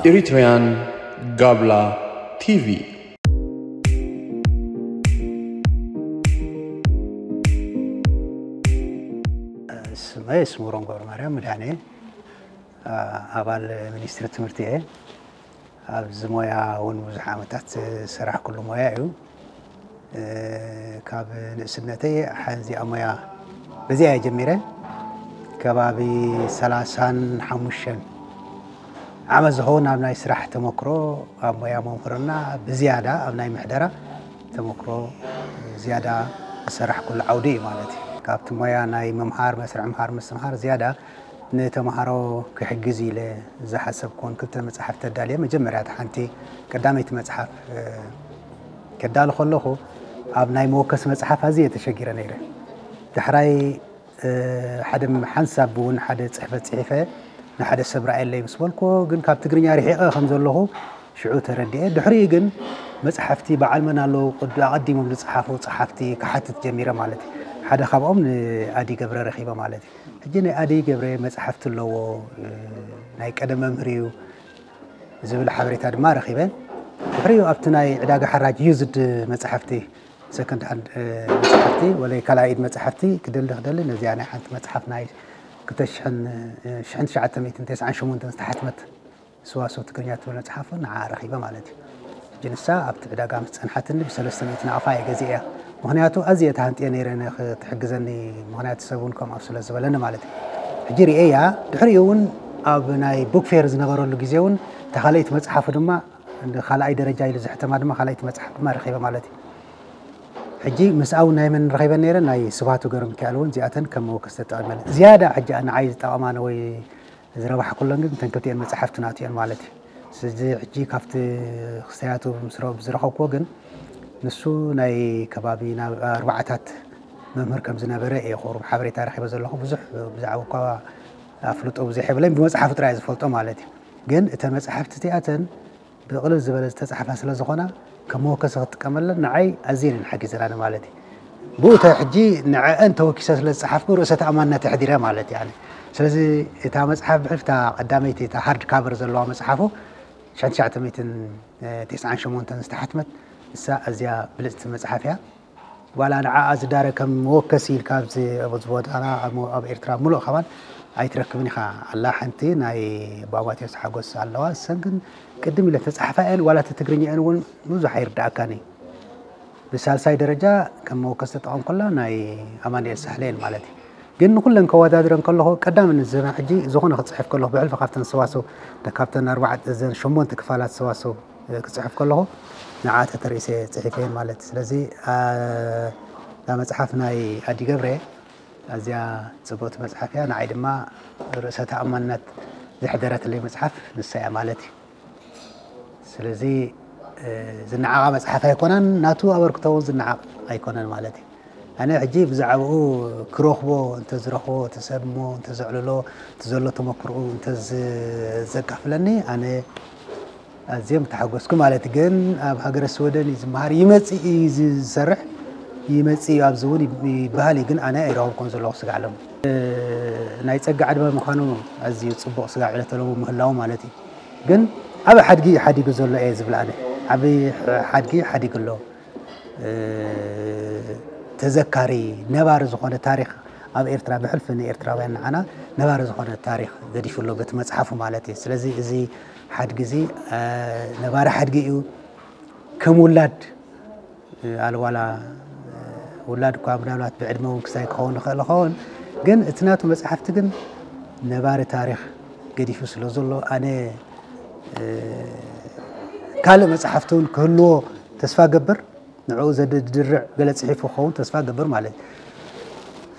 Eritrean Gabla T V. ስመይ ስሙሮም ገብረ ማርያም ምድሓን እየ። ኣባል ሚኒስትሪ ትምህርቲ እየ። ኣብዚ ሞያ እውን ብዙሕ ዓመታት ዝሰራሕኩሉ ሞያ እዩ። ካብ ንእስነተይ ሓዚ ኣብ ሞያ በዚኣ እየ ጀሚረ። ከባቢ ሰላሳን ሓሙሽተን ዓመት ዝኸውን ኣብ ናይ ስራሕ ተመክሮ ኣብ ሞያ መምህርና ብዝያዳ ኣብ ናይ ምሕደራ ተመክሮ ዝያዳ ዝሰራሕኩሉ ዓውዲ እዩ ማለት እዩ። ካብቲ ሞያ ናይ ምምሃር መስርዕ ምምሃር ምስትምሃር ዝያዳ ንተምሃሮ ክሕግዝ ኢለ ዝሓሰብኩን ክልተ መፅሓፍቲ ኣዳልየ። መጀመርያ እታ ሓንቲ ቀዳመይቲ መፅሓፍ ከዳሉ ከለኹ ኣብ ናይ መወከሲ መፅሓፍ ኣዝየ ተሸጊረ ነይረ። ዳሕራይ ሓደ ሓንሳብ እውን ሓደ ፅሕፈት ፅሒፈ ንሓደ ሰብ ረኣየለይ ምስ በልኩ ግን ካብ ትግርኛ ርሒቐ ከም ዘለኹ ሽዑ ተረዲኤ። ድሕሪኡ ግን መፅሓፍቲ በዓል መን ኣለዉ ኣቐዲሞም ዝፀሓፉ ፀሓፍቲ ክሓትት ጀሚረ ማለት እዩ። ሓደ ካብኦም ንኣዲ ገብረ ረኺበ ማለት እዩ። ሕጂ ናይ ኣዲ ገብረ መፅሓፍቲ ኣለዎ፣ ናይ ቀደም መምህር እዩ ዝብል ሓበሬታ ድማ ረኺበ። ድሕሪኡ ኣብቲ ናይ ዕዳጋ ሓራጅ ዩዝድ መፅሓፍቲ ሰከንድ ሃንድ መፅሓፍቲ ወለ ካልኣይ ኢድ መፅሓፍቲ ክደሊ ክደሊ ነዚኣ ናይ ሓንቲ መፅሓፍ ናይ ክልተ ሽሕን ትሽዓተ ሚእትን ተስዓን ሸሞንተን ዝተሓትመት ስዋስው ትግርኛ ትብል መፅሓፍ ንዓ ረኺበ ማለት እዩ። ሕጂ ንሳ ኣብቲ ዕዳጋ ምስ ፀንሓትኒ ብሰለስተ ሚእቲ ናቕፋ እየ ገዚኤያ። ምኽንያቱ ኣዝየ ተሃንጥየ ነይረ ንክትሕግዘኒ፣ ምኽንያቱ ሰብ እውን ከምኣ ስለ ዝበለኒ ማለት እዩ። ሕጂ ርእየያ። ድሕሪኡ እውን ኣብ ናይ ቡክ ፌር ዝነበረሉ ግዜ እውን እታ ካልኣይቲ መፅሓፉ ድማ ካልኣይ ደረጃ ኢሉ ዝሕተማ ድማ ካልኣይቲ መፅሓፍ ድማ ረኺበ ማለት እዩ። ሕጂ ምስኣ እውን ናይ መን ረኺበን ነይረ? ናይ ስብሃቱ ገብረሚካኤል እውን እዚኣተን ከም መወከሲ ተጠቒመለን። ዝያዳ ሕጂ ንዓይ ዝጠቐማኒ ወይ ዝረባሕኩለን ግን እተን ክልቲኤን መፅሓፍቲ ናቱ እየን ማለት እዩ። ስለዚ ሕጂ ካብቲ ክስተያቱ ምስ ዝረኸብኩዎ ግን ንሱ ናይ ከባቢ ናብ ኣርባዓታት መምህር ከም ዝነበረ እየ ቁሩብ ሓበሬታ ረኺበ ዘለኹ። ብዙሕ ብዛዕባ እኳ ኣፍልጦ ብዙሕ የብለይን፣ ብመፅሓፉ ጥራይ እየ ዝፈልጦ ማለት እዩ። ግን እተን መፅሓፍቲ እቲኣተን ብቕልል ዝበለ ዝተፃሕፋ ስለ ዝኾና ከም መወከሲ ክትጥቀመለን ንዓይ ኣዝየን እየን ሓጊዘናኒ ማለት እዩ። ብኡ ሕጂ ንዐአን ተወኪሰ ስለ ዝፀሓፍኩ ርእሰ ተኣማንነት ኣሕዲረ ማለት እዩ። ስለዚ እታ መፅሓፍ ብሕልፊ እታ ቀዳመይቲ እታ ሃርድ ካቨር ዘለዋ መፅሓፉ ሽሕን ትሽዓተ ሚእትን ተስዓን ሸሞንተን ዝተሓትመት ንሳ ኣዝያ ብልፅቲ መፅሓፍ እያ። ዋላ ንዓኣ ዝዳረ ከም መወከሲ ኢልካ ኣብዚ ኣብዚ ቦታና ኣብ ኣብ ኤርትራ ሙሉእ ከማን ኣይትረክብን ኢኻ። ኣላ ሓንቲ ናይ ኣባ ማቴዎስ ሓጎስ ኣለዋ። እሰን ግን ቅድም ኢለ ተጻሕፋ እየን ዋላ ተትግርኛአን እውን ብዙሕ ኣይርድኣካን እዩ። ብሳልሳይ ደረጃ ከም መወከሲ ተጠቐምኩላ ናይ ኣማኑኤል ሳሕለ እየን ማለት እዩ። ግን ንኩለን ከወዳድረን ከለኹ ቀዳም ንዘበን ሕጂ ዝኾነ ክጽሕፍ ከለኹ ብሕልፊ ካብተን ሰዋስው ካብተን ኣርባዕተ እዘን ሸሞንተ ክፋላት ሰዋስው ክፅሕፍ ከለኹ ንዓ ተተሪእሰ ፅሒፈ ማለት። ስለዚ እዛ መፅሓፍ ናይ ኣዲ ገብረ ኣዝያ ፅብቕቲ መፅሓፍ እያ። ንዓይ ድማ ርእሰ ተኣማንነት ዘሕደረትለይ መፅሓፍ ንሳ እያ ማለት እዩ። ስለዚ ዝነዓቓ መፅሓፍ ኣይኮነን፣ ናቱ ኣበርክቶ እውን ዝነዓቕ ኣይኮነን ማለት እዩ። ኣነ ሕጂ ብዛዕባኡ ክረኽቦ እንተዝረኽቦ እቲ ሰብ እሞ እንተዘዕልሎ እቲ ዘሎ ተመክርኡ እንተዘካፍለኒ ኣነ ኣዝየ ምተሓጎስኩ ማለት እዩ። ግን ኣብ ሃገረ ስወደን እዩ ዝመሃር፣ ይመፅእ እዩ ዝሰርሕ፣ ይመፅእ እዩ ኣብዚ እውን ይበሃል እዩ። ግን ኣነ ኣይረኸብኩን ዘለኹ ስጋዕ ሎሚ። ናይ ፀጋ ዕድመ ምዃኑ ኣዝዩ ፅቡቕ ስጋዕ ዕለተ ሎሚ ምህላው ማለት እዩ። ግን ዓቢ ሓድጊ እዩ ሓዲጉ ዘሎ እየ ዝብል ኣነ። ዓቢ ሓድጊ ሓዲጉ ኣሎ። ተዘካሪ ነባሪ ዝኾነ ታሪኽ ኣብ ኤርትራ ብሕልፊ ንኤርትራውያን ንዓና ነባሪ ዝኾነ ታሪኽ ገዲፉ ኣሎ በቲ መጽሓፉ ማለት እዩ። ስለዚ እዚ ሓድጊ እዚ ነባሪ ሓድጊ እዩ። ከም ውላድ ኣልዋላ ውላድ እኳ ምናልባት ብዕድመ እውን ክሳይ ክኸውን ይኽእል ይኸውን፣ ግን እቲ ናቱ መጽሓፍቲ ግን ነባሪ ታሪኽ ገዲፉ ስለ ዘሎ ኣነ ካልእ መጽሓፍቲ እውን ክህልዎ ተስፋ ገብር። ንዕኡ ዘድርዕ ገለ ጽሒፉ ክኸውን ተስፋ ገብር ማለት እዩ።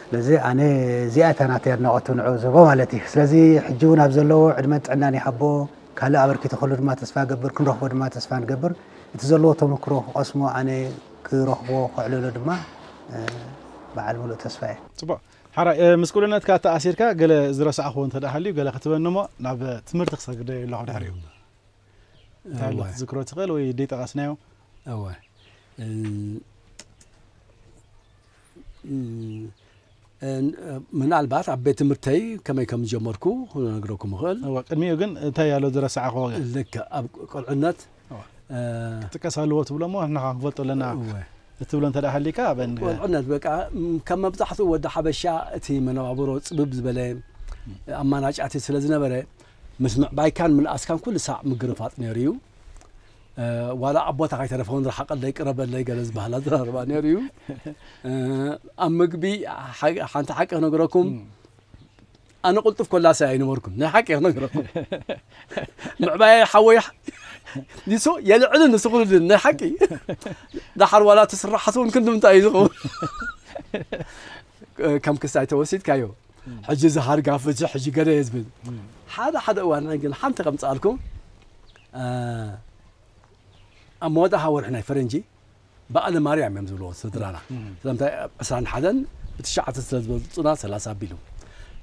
ስለዚ ኣነ እዚኣ እታ ናተይ ኣድናቖቱ ንዕኡ ዝህቦ ማለት እዩ። ስለዚ ሕጂ እውን ኣብ ዘለዎ ዕድመን ጥዕናን ይሃቦ፣ ካልእ ኣበርኪቶ ክህሉ ድማ ተስፋ ገብር፣ ክንረኽቦ ድማ ተስፋ ንገብር። እቲ ዘለዎ ተመክሮ ክቐስሞ ኣነ ክረኽቦ ከዕልሎ ድማ በዓል ምሉእ ተስፋ እየ። ጽቡቕ። ሓራይ ምስ ቁልነትካ ተኣሲርካ ገለ ዝረሳዕኹዎ እንተ ደኣ ሃልዩ ገለ ክትበኒ እሞ ናብ ትምህርቲ ክሰግደ ኣለኹ ድሕሪኡ። እንታይ ኣሎ ክትዝክሮ ትኽእል ወይ ደይጠቐስናዮ? እወ ምናልባት ኣብ ቤት ትምህርተይ ከመይ ከም ዝጀመርኩ ክነግረኩም እኽእል። እወ፣ ቅድሚኡ ግን እንታይ ኣሎ ዝረሳዕኽዎ ግን? ልክ ኣብ ቆልዕነት እወ። ክጥቀስ ኣለዎ ትብሎ እሞ ንሕና ክንፈልጦ ኣለና። እወ። እትብሎ እንተ ደኣ ሃሊካ ኣበን ቆልዕነት በቃ ከም መብዛሕትኡ ወዲ ሓበሻ እቲ መነባብሮ ፅብብ ዝበለ ኣማራጫት ስለ ዝነበረ ምስ ምዕባይካን ምንኣስካን ኩሉ ሳዕ ምግርፋጥ ነይሩ እዩ። ዋላ ኣቦታ ከይተረፈ እውን ርሓቐለይ ቅረበለይ ገለ ዝበሃል ኣዘራርባ ነይሩ እዩ። ኣብ ምግቢ ሓቂ- ሓንቲ ሓቂ ክነግረኩም፣ ኣነ ቁልጡፍ ኮላሳይ ኣይነበርኩን፣ ናይ ሓቂ ክነግረኩም። ምዕባየ ሓወይ ንሱ የልዕልን ንሱ ክልልን ናይ ሓቂ። ዳሓር ዋላ እቲ ስራሓት እውን ክንዲ ምንታይ እዩ ዝኸውን? ከም ክስታይ ተወሲድካዮ። ሕጂ እዚ ሃርጋፍ እዚ ሕጂ ገለ እየ ዝብል። ሓደ ሓደ እዋን ግን ሓንቲ ከምፅኣልኩም፣ ኣብ መወዳእታ ወርሒ ናይ ፈረንጂ በዓለ ማርያም እዮም ዝብልዎ ስድራና። ስለምንታይ ዕስራን ሓደን ብትሽዓተ ስለ ዝበልፁና ሰላሳ ኣቢሉ፣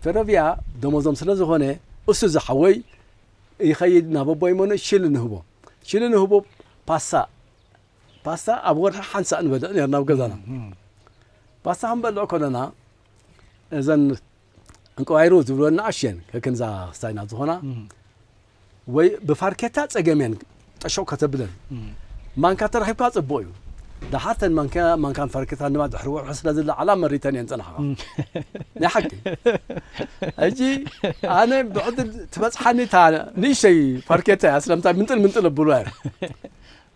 ፈረቪያ ደሞዞም ስለ ዝኾነ እሱ ዝሓወይ ይኸይድ ናብ ኣቦይ መኖ ሽል ንህቦ። ሽል ንህቦ ፓሳ ፓስታ ኣብ ወርሒ ሓንሳእ ንበልዕ ነርና ኣብ ገዛና። ፓስታ ክንበልዕ ከለና እዘን እንቀዋይሩ ዝብልወን ንኣሽየን ከክንዛ ክስታይና ዝኾና ወይ ብፋርኬታ ጸገም እየን ጠሾቕ ከተብለን። ማንካ ተረኺብካ ጽቡቕ እዩ። ደሓርተን ማንካ ማንካን ፋርኬታን ድማ ድሕሪ ወርሒ ስለ ዝለዓላ መሪተን እየን ጸናሕኻ። ናይ ሓቂ። ሕጂ ኣነ ብዕድል ትበጽሓኒ እታ ንእሽተይ ፋርኬታ እያ፣ ስለምንታይ ምንጥል ምንጥል ኣብሉ እያ።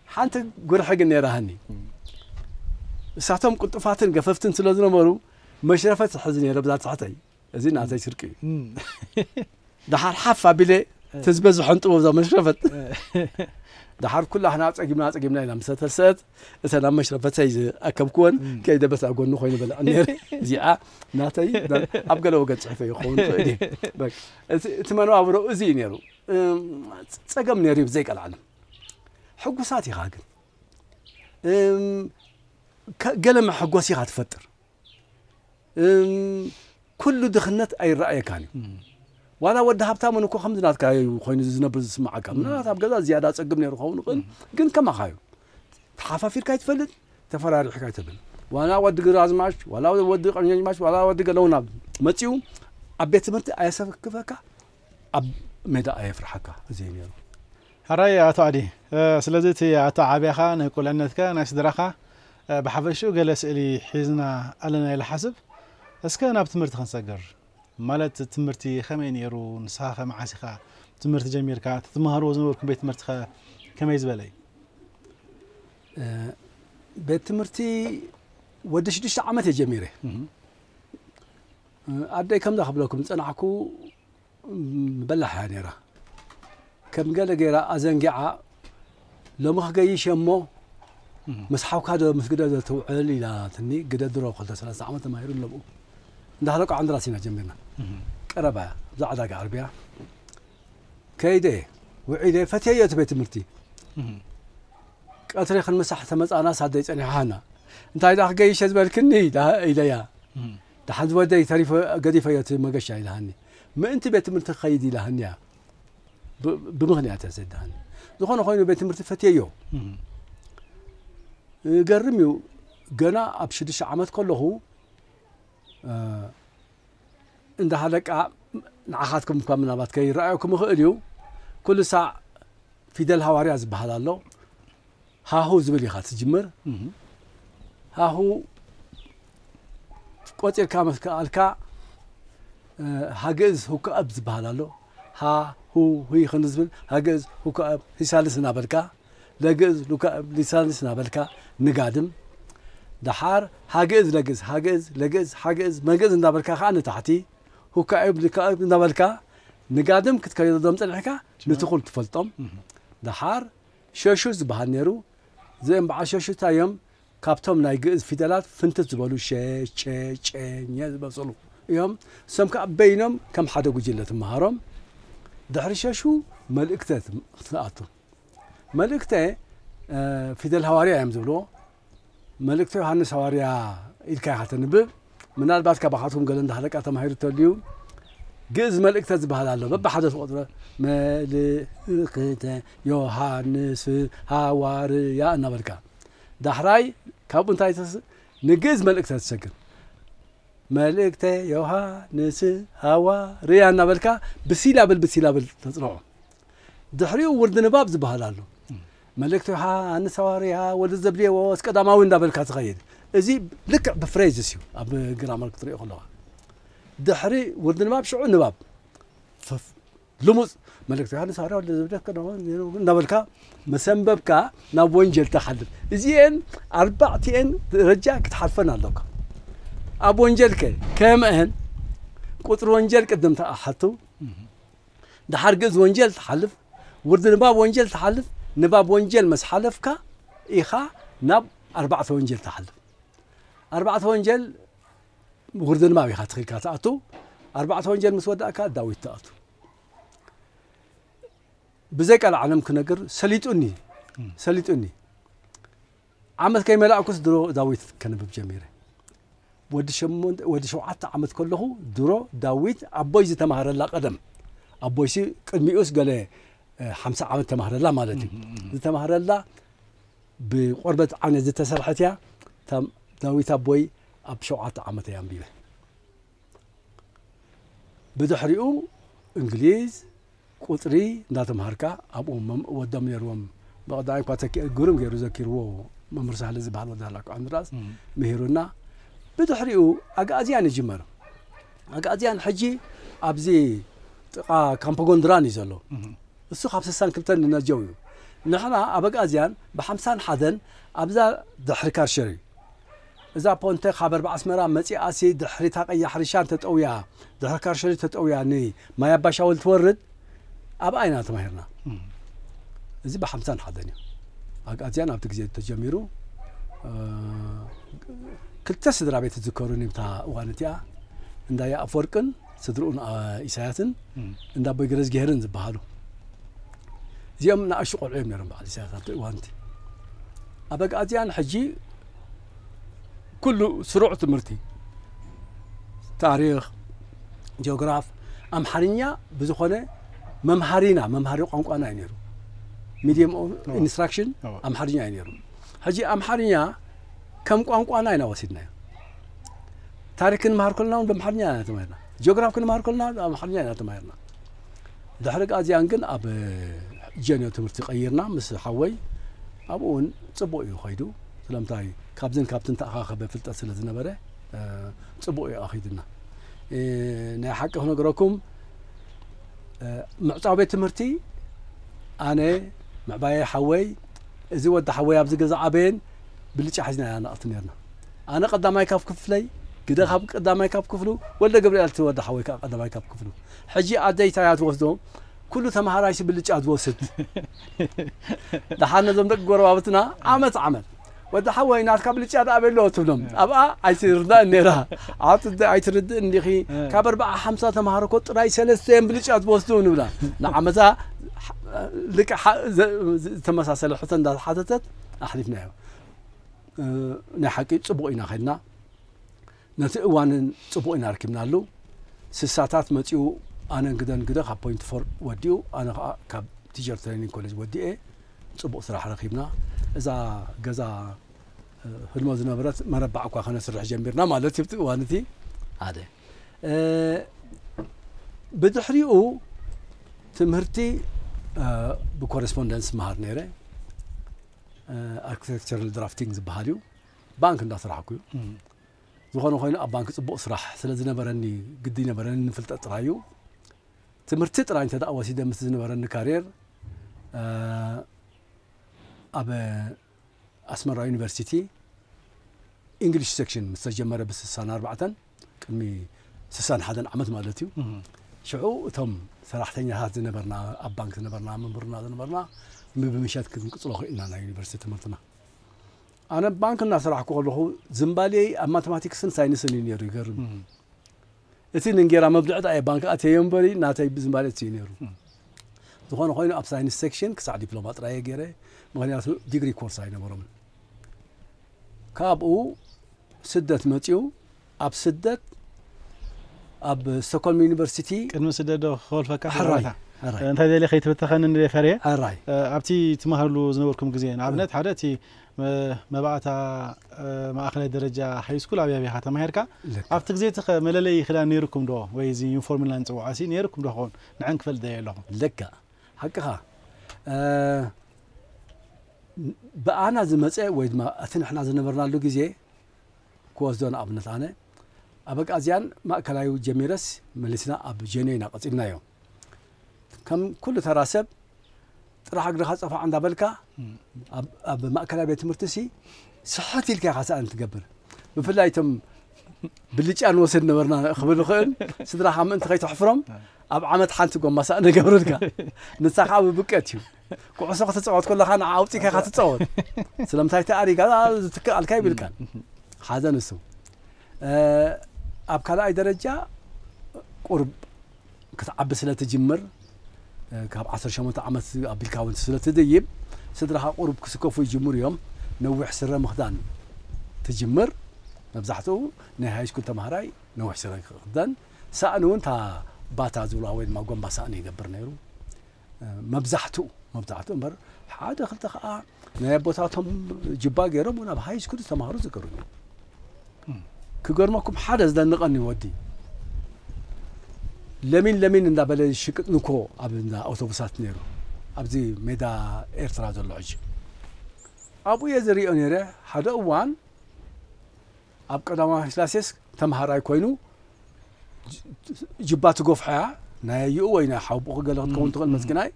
ሓንቲ ጉርሒ ግን ነይራሃኒ። እሳቶም ቅልጡፋትን ገፈፍትን ስለ ዝነበሩ መሽረፈት ትሕዝ ነይረ ብዛ ትሕተይ። እዚ ናተይ ስርቂ እዩ። ደሓር ሓፍ ኣቢለ ተዝበዝሖን ጥበብ እዛ መሽረፈት። ደሓር ኩላህና ጸጊምና ጸጊምና ኢና ምስ ተሰአት እተን ኣብ መሽረፈተይ ዝኣከብክወን ከይደ በታ ጎኒ ኮይኑ በልዐን ነይረ። እዚኣ ናተይ ኣብ ገለ ወገን ጽሒፈ ይኸውን ይኽእል እዩ። በቃ፣ እቲ እቲ መነባብሮ እዚ እዩ ነይሩ። እም፣ ጸገም ነይሩ እዩ ብዘይቀልዓለም። ሕጉሳት ኢኻ ግን። እም፣ ከ- ገለ መሐጎሲ ኢኻ ትፈጥር። እም፣ ኩሉ ድኽነት ኣይረኣየካን እዩ። ዋላ ወዲ ሃብታምን እኮ ከምዚ ናትካ እዩ ኮይኑ ዝነብር ዝስምዓካ። ምናልባት ኣብ ገዛ ዝያዳ ጸግም ነይሩ ክኸውን ይኽእል፣ ግን ከማኻ እዩ። ተሓፋፊርካ ኣይትፈልጥ፣ ተፈራሪሕካ ኣይትብል። ዋላ ወዲ ግራዝማች ዋላ ወዲ ቀኛዝማች ዋላ ወዲ ገለውና መጺኡ ኣብ ቤት ትምህርቲ ኣየሰክፈካ፣ ኣብ ሜዳ ኣየፍርሓካ። እዚ እዩ ነይሩ። ሕራይ ኣቶ ኣዲ፣ ስለዚ እቲ ኣተዓብያኻ ናይ ቁልዕነትካ ናይ ስድራኻ ብሓፈሽኡ ገለ ስእሊ ሒዝና ኣለና ኢለ ሓስብ። እስከ ናብ ትምህርቲ ክንሰግር። ማለት ትምህርቲ ከመይ ነይሩ? ንስኻ ከ መዓስ ኢኻ ትምህርቲ ጀሚርካ? እቲ ትመሃርዎ ዝነበርኩም ቤት ትምህርቲ ከ ከመይ ዝበለ እዩ? ቤት ትምህርቲ ወዲ ሽዱሽተ ዓመት እየ ጀሚረ። ኣደይ ከምዛ ክብለኩም ዝጸናሕኩ በላሕ እያ ነይራ። ከም ገለ ገይራ ኣዘንጊዓ ሎሚ ክገይሽ እየ እሞ ምስ ሓውካ ዶ ምስ ግደ ዶ ትውዕል ኢላትኒ። ግደ ድሮ ክልተ ሰላሳ ዓመት ተማሂሩ ኣለብኡ። እንዳ ሃለቃ ዓንድራስ ኢና ጀሚርና። ቀረባ እያ፣ እዛ ዕዳጋ ዓርብያ። ከይደ ውዒለ ፈትየዮ እቲ ቤት ትምህርቲ። ቀትሪ ክንምሳሕ ተመጻና ሳደይ ጸኒሓ ሃና። እንታይ ደኣ ክገይሸ ዝበልክኒ ኢለያ። ደሓን ዝወደይ ተሪፈ ገዲፈዮ እቲ መገሻ ኢላሃኒ። ምእንቲ ቤት ትምህርቲ ክኸይድ ኢላሃኒ እያ። ብ- ብምኽንያት እያ ዘዳሃኒ። ዝኾነ ኮይኑ ቤት ትምህርቲ ፈትየዮ። ይገርም እዩ። ገና ኣብ ሽዱሽተ ዓመት ከለኹ እንዳ ሃለቃ ንዓኻትኩም እኳ ምናልባት ከይረኣየኩም ይኽእል እዩ። ኩሉ ሳዕ ፊደል ሃዋርያ ዝበሃል ኣሎ። ሃሁ ዝብል ኢኻ ትጅምር። ሃሁ ቆጺርካ ምስ ከኣልካ ሃግእዝ ሁከኣብ ዝበሃል ኣሎ። ሃ ሁ ሁይ ክንዲ ዝብል ሃግእዝ ሁከኣብ ሂሳልስ እናበልካ ለግእዝ ሉካ ሊሳንስ እናበልካ ንጋድም። ደሓር ሃግእዝ ለግእዝ ሃግእዝ ለግእዝ ሃግእዝ መግእዝ እናበልካ ከዓ ንታሕቲ ሁካኤብ ልካኤብ እናበልካ ንጋድም ክትከይዶም ፀኒሕካ ንትኹል ትፈልጦም። ደሓር ሸሹ ዝበሃል ነይሩ። እዚኦም በዓል ሸሹ እንታይ እዮም? ካብቶም ናይ ግእዝ ፊደላት ፍንትት ዝበሉ ሸ፣ ቸ፣ ጨ፣ ኘ ዝመሰሉ እዮም። እሶም ከዓ በይኖም ከም ሓደ ጉጅለ ትመሃሮም። ድሕሪ ሸሹ መልእክተ ትኣቱ። መልእክተ ፊደል ሃዋርያ እዮም ዝብልዎ። መልእክተ ዮሃንስ ሃዋርያ ኢልካ ኢኻ ተንብብ። ምናልባት ካባኻትኩም ገለ እንዳሃለቃ ተማሂሩ ተልዩ ግእዝ መልእክተ ዝበሃል ኣሎ። በብሓደ ትቆፅሮ መልእክተ ዮሃንስ ሃዋርያ እናበልካ ዳሕራይ ካብኡ እንታይ ተስ ንግእዝ መልእክተ ትሰግር። መልእክተ ዮሃንስ ሃዋርያ እናበልካ ብሲላብል ብሲላብል ተጽንዖ። ድሕሪኡ ውርዲ ንባብ ዝበሃል ኣሎ። መልእክተ ዮሃንስ ሃዋርያ ወልደ ዘብዴዎስ ቀዳማዊ እንዳበልካ ትኸይድ። እዚ ልክዕ ብፍሬዝስ እዩ ኣብ ግራመር ክትሪኦ ከለኻ። ድሕሪ ውርዲ ንባብ ሽዑ ንባብ። ፈፍ-፣ ልሙጽ መልእክተ ዮሃንስ ሃዋርያ ወልደ ዘብዴዎስ ቀዳማዊ እንዳበልካ መሰንበብካ ናብ ወንጀል ትሓልፍ። እዚኤን ኣርባዕቲኤን ደረጃ ክትሓልፈን ኣለካ። ኣብ ወንጀልከ ከምአን ቁጽሪ ወንጀል ቅድም ትኣሓቱ፣ ድሓር ግእዝ ወንጀል ትሓልፍ፣ ውርዲ ንባብ ወንጀል ትሓልፍ። ንባብ ወንጀል መስ ሓለፍካ ኢኻ ናብ ኣርባዕተ ወንጀል ትሓልፍ። ኣርባዕተ ወንጀል ውርዲ ንባብ ኢኻ ትኽልካ ትኣቱ። ኣርባዕተ ወንጀል ምስ ወዳእካ ዳዊት ትኣቱ። ብዘይ ቃል ዓለም ክነግር ሰሊጡኒ፣ ሰሊጡኒ። ዓመት ከይመላእኩስ ድሮ ዳዊት ከንብብ ጀሚረ። ወዲ ሸሞንተ፣ ወዲ ሸውዓተ ዓመት ከለኹ ድሮ ዳዊት ኣቦይ ዝተማህረላ ቀደም፣ ኣቦይሲ ቅድሚኡስ ገለ፣ እ፣ ሓምሳ ዓመት ተማህረላ ማለት እዩ። ዝተማህረላ ብቆርበት ዓነ ዝተሰርሐት እያ። እታ ዳዊት ኣቦይ ኣብ ሸውዓተ ዓመት እያ ኣንቢበ። ብድሕሪኡ እንግሊዝ ቁጽሪ እንዳተምሃርካ ኣብኡ መም-፣ ወዶም ነይርዎም። ብቐዳማይ እኳ ተኪ-፣ ግሩም ገይሩ ዘኪርዎ መምህር ሳህለ ዝበሃል ወዲ ሃላኩ ዓንድራስ ምሂሩና። ብድሕሪኡ ኣግኣዝያን ይጅመር። ኣግኣዝያን ሕጂ ኣብዚ ጥቓ ካምፖ ጎንድራን እዩ ዘሎ። እሱ ካብ ስሳን ክልተን ንነጀው እዩ። ንሕና ኣብ ኣግኣዝያን ብሓምሳን ሓደን ኣብዛ ድሕሪ ካርሸሪ እዛ ፖንተ ካብ ኣርባ ኣስመራ መጺኣሲ ድሕሪታ ቀያሕ ርሻን ተጠውያ፣ ድሕሪ ካርሸሪ ተጠውያ ንማይ ኣባሻውል ትወርድ፣ ኣብኣ ኢና ተማሂርና። እዚ ብሓምሳን ሓደን እዩ። ኣግኣዝያን ኣብቲ ግዜ ተጀሚሩ፣ እ፣ ክልተ ስድራ ቤት ዝዝከሩኒ ብታ እዋን እቲኣ፣ እንዳ ኣፈወርቅን ስድርኡን፣ እ፣ ኢሳያስን እንዳ ኣቦይ ገረዝጊሄርን ዝበሃሉ። እዚኦም ንኣሽቱ ቆልዑ እዮም ነይሮም በዓል ኢሳያስ ኣብቲ እዋን እቲ። ኣብ ኣግኣዝያን ሕጂ ኩሉ ስሩዕ ትምህርቲ፣ ታሪኽ፣ ጂኦግራፍ፣ ኣምሓርኛ ብዝኾነ መምሃሪና፣ መምሃሪ ቋንቋና እዩ ነይሩ። ሚዲየም ኦፍ ኢንስትራክሽን ኣምሓርኛ እዩ ነይሩ። ሕጂ ኣምሓርኛ ከም ቋንቋና ኢና ወሲድናዮ። ታሪክ ክንመሃር ከለና እውን ብኣምሓርኛ ኢና ተማሂርና። ጂኦግራፍ ክንመሃር ከለና ብኣምሓርኛ ኢና ተማሂርና። ድሕሪ ኣግኣዝያን ግን ኣብ ጀንዮ ትምህርቲ ቀይርና ምስ ሓወይ። ኣብኡ እውን ጽቡቕ እዩ ኸይዱ። ስለምንታይ ካብዝን ካብትን ተኣኻኸበ ፍልጠት ስለ ዝነበረ፣ እ፣ ጽቡቕ እዩ ኣኺዱና። እ፣ ናይ ሓቂ ክነግረኩም፣ እ፣ ምዕጻው ቤት ትምህርቲ ኣነ፣ ምዕባየ ሓወይ፣ እዚ ወዲ ሓወይ ኣብዚ ገዛ ዓበየን ብልጫ ሒዝና ኢና ንኣቱ ነርና። ኣነ ቀዳማይ ካብ ክፍለይ፣ ግደ ካብ ቀዳማይ ካብ ክፍሉ፣ ወልደ ገብርኤል እቲ ወዲ ሓወይ ከኣ ቀዳማይ ካብ ክፍሉ። ሕጂ ኣደይ እንታይ እያ ትወስዶ? ኩሉ ተመሃራይሲ ብልጫ ዝወስድ። ደሓር ነዞም ደቂ ጎረባብትና ዓመት ዓመት፣ "ወዲ ሓወይ ናትካ ብልጫ ደኣ በሎ" ትብሎም። ኣብኣ ኣይትርዳእን ነይራ። "ኣቲ ኣደ ኣይትርድእን እንዲኺ፣ ካብ ኣርብዓ ሓምሳ ተመሃሮ እኮ ጥራይ ሰለስተ እዮም ብልጫ ዝወስዱ" ንብላ። ንዓመታ ልክዕ ሓ-፣ ዘ-፣ ዝተመሳሰለ ሕቶ እንዳሓተተት ኣሕሊፍናዮ። እ፣ ናይ ሓቂ ጽቡቕ ኢና ኸድና። ነቲ እዋንን ጽቡቕ ኢና ረኪብናሉ። ስሳታት መጺኡ፣ ኣነን ግደን ግደ ካብ ፖይንት ፎር ወዲኡ፣ ኣነ ኸኣ ካብ ቲቸር ትሬኒንግ ኮሌጅ ወዲኤ ጽቡቕ ስራሕ ረኺብና። እዛ ገዛ፣ እ፣ ህድሞ ዝነበረት መረባዕ እኳ ከነስርሕ ጀሚርና ማለት እዩ። ኣብቲ እዋን እቲ ሓደ፣ እ፣ ብድሕሪኡ ትምህርቲ፣ እ፣ ብኮረስፖንደንስ መሃር ነይረ። እ፣ ኣርኪቴክቸራል ድራፍቲንግ ዝበሃል እዩ። ባንክ እንዳስራሕኩ እዩ። ዝኾነ ኮይኑ ኣብ ባንክ ጽቡቕ ስራሕ ስለ ዝነበረኒ ግዲ ይነበረኒ ንፍልጠት ጥራይ እዩ። ትምህርቲ ጥራይ እንተ ደኣ ወሲደ ምስ ዝነበረኒ ካርየር፣ እ፣ ኣብ ኣስመራ ዩኒቨርሲቲ ኢንግሊሽ ሴክሽን ምስ ተጀመረ ብስሳን ኣርባዕተን ቅድሚ ስሳን ሓደን ዓመት ማለት እዩ። ሽዑ እቶም ሰራሕተኛታት ዝነበርና፣ ኣብ ባንክ ዝነበርና፣ መምህርና ዝነበርና፣ ም-፣ ብምሸት ክንቅጽሎ ክኢልና ናይ ዩኒቨርሲቲ ትምህርትና። ኣነ ባንክ እናሰራሕኩ ከለኹ ዝምባሌ ኣብ ማተማቲክስን ሳይንስን እዩ ነይሩ፣ ይገርም። እቲ ንእንጌራ መብልዒ ደኣ እየ ባንክ ኣትየዮ እምበሪ፣ ናተይ ብዝምባሌ እቲ እዩ ነይሩ። ዝኾነ ኮይኑ ኣብ ሳይንስ ሴክሽን ክሳዕ ዲፕሎማ ጥራይ እየ ገይረ፣ ምኽንያቱ ዲግሪ ኮርስ ኣይነበሮምን። ካብኡ ስደት መጺኡ፣ ኣብ ስደት ኣብ ስቶክሆልም ዩኒቨርሲቲ ቅድሚ ስደት ዶ ክኸልፈካ ሕራይ፣ ሕራይ። እንታይ ደልየ ከይትብተኸኒ እንደ ፈርየ። ሕራይ። ኣብቲ ትመሃርሉ ዝነበርኩም ግዜ፣ ንኣብነት ሓደ እቲ መ-፣ መባእታ፣ እ፣ ማእኸላይ ደረጃ ሃይ ስኩል ኣብ ያቤኻ ተማሂርካ። ልክ። ኣብቲ ግዜ እቲ ኸ መለለዪ ክዳን ነይርኩም ዶ? ወይ እዚ ዩኒፎርም ኢልና ንጽውዖ ሲ ነይርኩም ዶ ኸውን? ንዐን ክፈልጥ ደየ ኣለኹ። ልክ። ሓቅኻ። እ፣ ብኣና ዝመጸ ወይ ድማ እቲ ንሕና ዝነበርናሉ ግዜ ክወስዶ ንኣብነት ኣነ ኣብ ኣቃዝያን ማእከላዊ ጀሚረስ መሊስና ኣብ ጀንዮ ኢና ቀጺልናዮ። ከም ኩሉ ተራ ሰብ ጥራሕ እግርኻ ጸፋዕ እንዳበልካ ኣብ፣ ኣብ ማእከላይ ቤት ትምህርቲ ሲ ስሕት ኢልካ ኢኻ ሰኣን ትገብር። ብፍላይ እቶም ብልጫ ንወስድ ነበርና ክብል ይኽእል፣ ስድራኻ ምእንቲ ከይተሕፍሮም ኣብ ዓመት ሓንቲ ጎማ ሰኣን ይገብሩልካ። ንሳ ከዓ ብብቀት እዩ። ኩዕሶ ክትጻወት ከለኻ ንዓ ኣውጺእካ ኢኻ ትጻወት። ስለምንታይ ተኣሪጋ ዝትክኣልካ ይብልካ። ሓደ ንሱ። እ፣ ኣብ ካልኣይ ደረጃ ቁርብ ክትዓቢ ስለ ትጅምር፣ እ፣ ካብ ዓሰርተ ሸሞንተ ዓመት ኣቢልካ እውን ስለ ትድይብ፣ ስድራኻ ቁርብ ክስከፉ ይጅምሩ እዮም። ነዊሕ ስረ ምኽዳን ትጅምር። መብዛሕትኡ ናይ ሃይ ስኩል ተምሃራይ ነዊሕ ስረ ክኽደን፣ ሳእኒ እውን እታ ባታ ዝብልዋ ወይ ድማ ጎንባ ሳእኒ ይገብር ነይሩ። እ፣ መብዛሕትኡ፣ መብዛሕትኡ እምበር ሓደ ክልተ ከዓ ናይ ኣቦታቶም ጅባ ገይሮም እውን ኣብ ሃይ ስኩል ዝተማሃሩ ዝገርም እዩ። ክገርመኩም ሓደ ዝደንቐኒ ወዲ ለሚን ለሚን እንዳበለ ዝሽቅጥ ንኮ ኣብ እንዳ ኣውቶቡሳት ነይሩ፣ ኣብዚ ሜዳ ኤርትራ ዘሎ ሕጂ። ኣብኡ እየ ዝሪኦ ነይረ። ሓደ እዋን ኣብ ቀዳማዊ ስላሴስ ተምሃራይ ኮይኑ ጅባ ትጎፍሖ እያ፣ ናይ ኣየኡ ወይ ናይ ሓውቦኡ ገለ ክትከውን ትኽእል መስኪናይ።